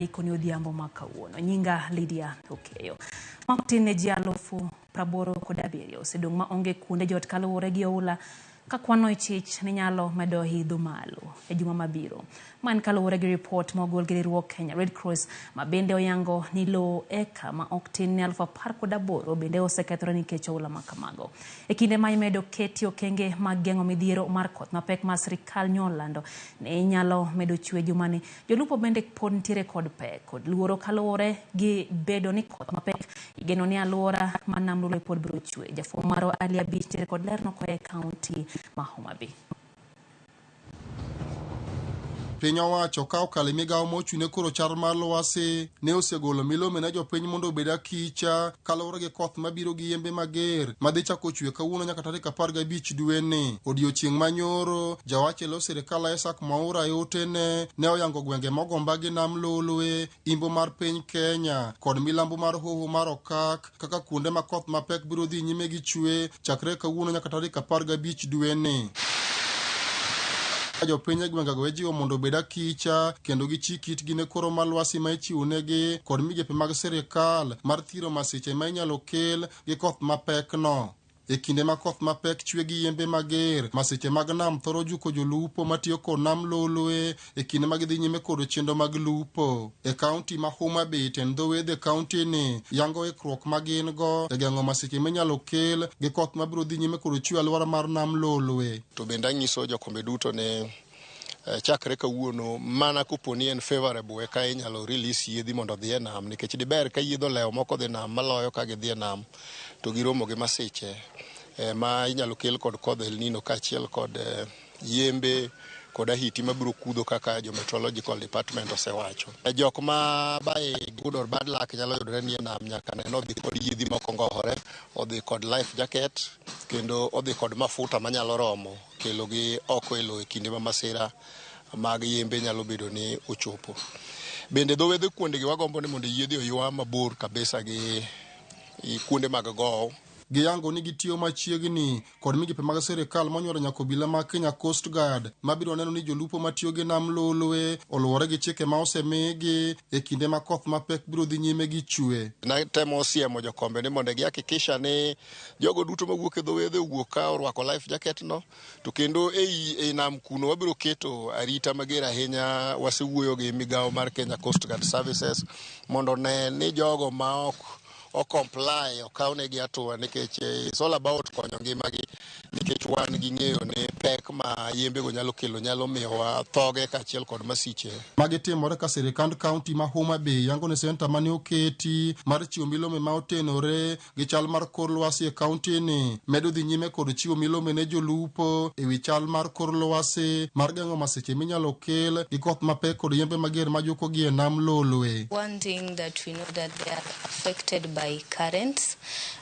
Ikoni odhiambo ma kawuono. Nyinga Lydia Okeyo. Matin ne ji 87,000 osedong' ma onge kuonde jot kaluwore gi oula ka kwano ichich ni nyalo medo idho malo e juma mabiro. Ma en kaluwore gi ripot ma ogol gi riwruok Kenya Red Cross ma bende oyango ni lowo eka ma ok tin ne 18,000 bende osekethore nikech oula ma kamago. E kinde ma imedo keti okenge mag geng'o midhiero mar koth mapek ma sirikal nyolando ni nyalo medo chwe jumani, jolupo bende pod nitiere kod pek kod luoro kaluwore gi bedo ni koth mapek igeno ni alwora ma Nam Lolwe pod biro chwe. Jafwambo marwa Ali Abich nitiere kod ler no koa e kaunti ma Homa Bay. Piny owacho ka okalo e migawo mochung' ne koro chal mar lwasi ne osegolo milome ne jopiny mondo obed akicha kaluwore gi koth mabiro gi yembe mager madhi chako chwe kawuono nyaka tarik 15 dweni. Odiochieng' manyoro, jawach e lo sirikal Isaac Mwaura e otene ne oyango gwenge mogomba gi Nam Lolwe, imbo mar piny Kenya kod milambo mar hoho mar Okak kaka kuonde ma koth mapek biro dhi nyime gi chwe chakre kawuono nyaka tarik 15 dweni. Jopiny e gwengego ijiwo mondo obed akicha kendo gichik itgi ne koro mar lwasi ma ichiwonegi kod migepe mag sirikal mar thiro masiche ma inyalo kel gi koth mapekno. E kinde ma koth mapek chwe gi yembe mager, masiche mag nam thoro juko jolupo matiyo kod nam Lolwe e kinde ma gidhi nyime kod chenro mag lupo. E kaunti ma Homa Bay, tend dho wedhe kaunti ni yango ikruok ma gin go e geng'o masiche minyalo kel gi koth mabiro dhi nyime kod chwe alwora mar nam Lolwe. To bende anyiso jokombe duto ni chakre kawuono mana kopo ni en favorable eka inyalo release yiedhi mondo odhi e nam, nikech diber ka yiedhi olewo moko dhi nam maloyo ka gidhi e nam to giromo gi masiche ma inyalo kel kod kodh El Nino kaachiel kod yembe kod ahiti mabiro kudho kaka jo meteorological department osewacho. Jok ma by good or bad luck nyalo yudore ni e nam nyaka ne odhi kod yiedhi moko ngohore, odhi kod life jacket kendo odhi kod mafuta manyalo romo kelo gi oko e lowo e kinde ma masira mag yembe nyalo bedo ni ochopo. Bende dho wedhe kuondegi wagombo ni mondo yiedhi oywa mabor kabisa gi kuonde mag gowo. Giyango ni gitiyo machiegni kod migepe mag sirikal monywolo nyaka obila mag Kenya Coast Guard mabiro neno ni jolupo matiyo gi nam Lolwe oluwore gi chike ma osemigi e kinde ma koth mapek biro dhi nyime gi chwe. Natemo siemo jokombe ni mondo gihakikisha ni jogo duto mawuok e dho wedhe owuok ka orwako life jacket no, to kendo ei nam kuno wabiro keto arita mager ahinya. Wasewuoyo gi migawo mar Kenya Coast Guard Services mondo ne ni jogo ma ok o comply okawnegi hatua, nikech it's all about konyo ngimagi, nikech wan gi ng'eyo ni pek ma yembego nyalo kelo nyalo miyowa thoge kaachiel kod masiche. Magi timore ka sirikand kaunti ma Homa Bay yango ni senta mane oketi mar chiwo milome ma otenore gi chal mar kor lwasi e kaunti ni medo dhi nyime kod chiwo milome ne jolupo e wi chal mar kor lwasi mar geng'o masiche minyalo kel gi koth mapek kod yembe mager majukogi e nam Lolwe. One thing that we know, that they are affected by currents,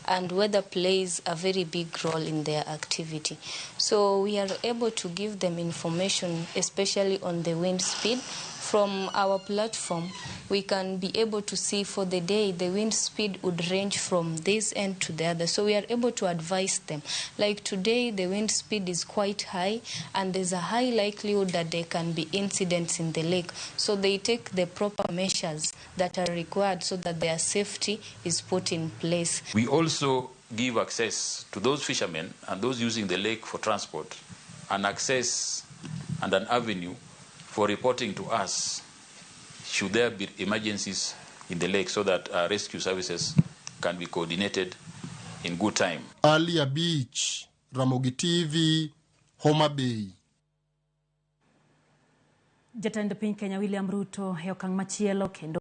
and weather plays a very big role in their activity. So we are able to give them information, especially on the wind speed. From our platform, we can be able to see for the day the wind speed would range from this end to the other. So we are able to advise them. Like today, the wind speed is quite high, and there's a high likelihood that there can be incidents in the lake. So they take the proper measures that are required so that their safety is put in place. We also give access to those fishermen and those using the lake for transport, an access and an avenue for reporting to us should there be emergencies in the lake, so that rescue services can be coordinated in good time. Alia Beach, Ramogi TV, Homa Bay. Jatend piny Kenya William Ruto e okang' machielo kendo